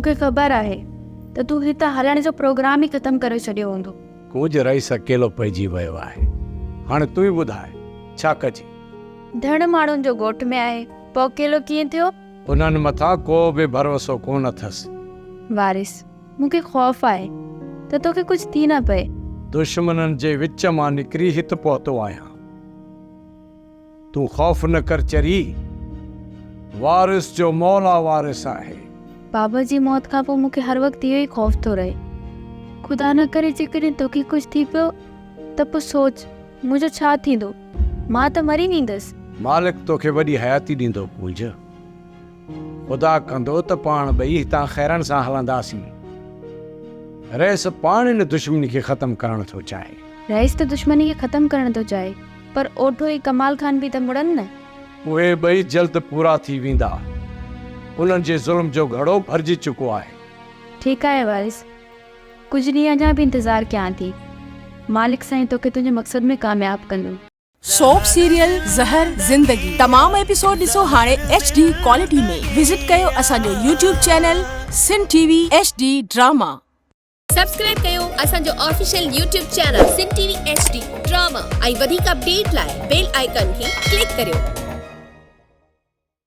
مون کي خبر آهي ته تون هتان هلڻ جو پروگرام ئي ختم ڪري ڇڏيو هوندو. ڪونج رئيس اڪيلو پئجي ويو آهي. هاڻي تون ئي ٻڌاء ڇا ڪجي؟ ڌڻ ماڻهن جو ڳوٺ ۾ آهي، پوء اڪيلو ڪيئن ٿيو؟ انهن مٿان ڪو به ڀروسو ڪونه اٿس. وارث، مون کي خوف آهي ته توکي ڪجهه ٿي نه پئي. دشمنن جي وچ مان نڪري هت پهتو آهيان. تون خوف نه ڪر چري، وارث جو مولا وارث آهي. بابا جي موت کان پوء مون کي هر وقت اهو ئي خوف ٿو رهي. خدا نه ڪري جيڪڏهن توکي ڪجهه ٿي پيو ته پوء سوچ منهنجو ڇا ٿيندو؟ مان ته مري ويندس. مالڪ توکي وڏي حياتي ڏيندو ڪونج. خدا ڪندو ته پاڻ ٻئي هتان خيرن سان هلنداسين. رئيس پاڻ ان دشمني کي ختم ڪرڻ ٿو چاهي. رئيس ته دشمني کي ختم ڪرڻ ٿو چاهي پر اوٺو ۽ ڪمال خان به ته مڙن نه. اهي ٻئي جلد پورا ٿي ويندا. انهن جي ظلم جو گهڙو ڀرجي چڪو آهي. ٺيڪ آهي وارث. ڪجهه ڏينهن اڃا به انتظار ڪيان ٿي. مالڪ سائين توکي تنهنجي مقصد ۾ ڪامياب ڪندو. سوپ سيريل زهر زندگي تمام ايپيسوڊ ڏسو هاڻي ايڇ ڊي ڪوالٽي ۾ وزٽ ڪيو اسان جو YouTube channel Sindh T V H D drama. Subscribe ڪيو اسان جو official YouTube channel Sindh T V H D drama ۽ وڌيڪ اپڊيٽ لاء بيل آئيڪان کي ڪلڪ ڪريو.